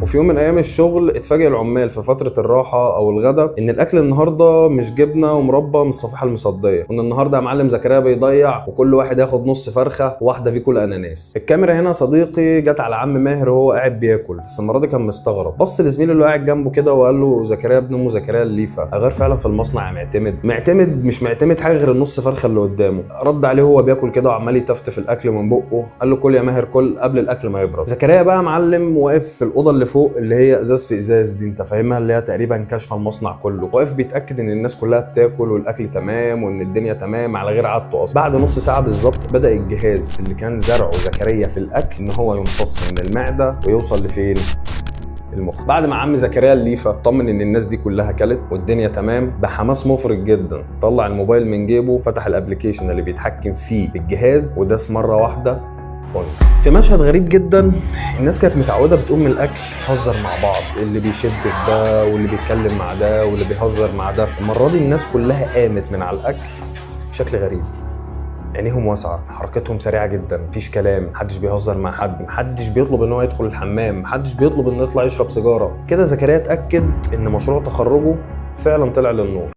وفي يوم من ايام الشغل اتفاجئ العمال في فترة الراحة او الغداء ان الاكل النهارده مش جبنه ومربى من الصفيحه المصديه، وان النهارده يا معلم زكريا بيضيع وكل واحد ياخد نص فرخة وواحدة فيكل اناناس. الكاميرا هنا صديقي جت على عم ماهر وهو قاعد بياكل، بس المرة دي كان مستغرب. بص لزميله اللي قاعد جنبه كده وقال له زكريا ابن ام زكريا الليفه غير فعلا في المصنع معتمد معتمد مش معتمد حاجة غير النص فرخة اللي قدامه. رد عليه هو بياكل كده وعمال يتفتف الاكل من بقه، قال له كل يا ماهر كل قبل الاكل ما يبرد. زكريا بقى معلم واقف في الاوضة اللي فوق اللي هي ازاز في ازاز دي انت فاهمها، اللي هي تقريبا كاشفة المصنع كله، واقف بيتاكد ان الناس كلها بتاكل والاكل تمام وان الدنيا تمام على غير عادته اصلا. بعد نص ساعة بالظبط بدا الجهاز اللي كان زرعه زكريا في الاكل ان هو يمتص من المعدة ويوصل لفين؟ المخ. بعد ما عم زكريا الليفه طمن ان الناس دي كلها كلت والدنيا تمام، بحماس مفرط جدا طلع الموبايل من جيبه، فتح ال application اللي بيتحكم فيه الجهاز وداس مرة واحدة on. في مشهد غريب جدا، الناس كانت متعوده بتقوم من الاكل تهزر مع بعض، اللي بيشد في ده واللي بيتكلم مع ده واللي بيهزر مع ده. المرة دي الناس كلها قامت من على الاكل بشكل غريب، عينيهم واسعة، حركتهم سريعة جدا، مفيش كلام، محدش بيهزر مع حد، محدش بيطلب ان هو يدخل الحمام، محدش بيطلب انه يطلع يشرب سيجارة. كده زكريا اتاكد ان مشروع تخرجه فعلا طلع للنور.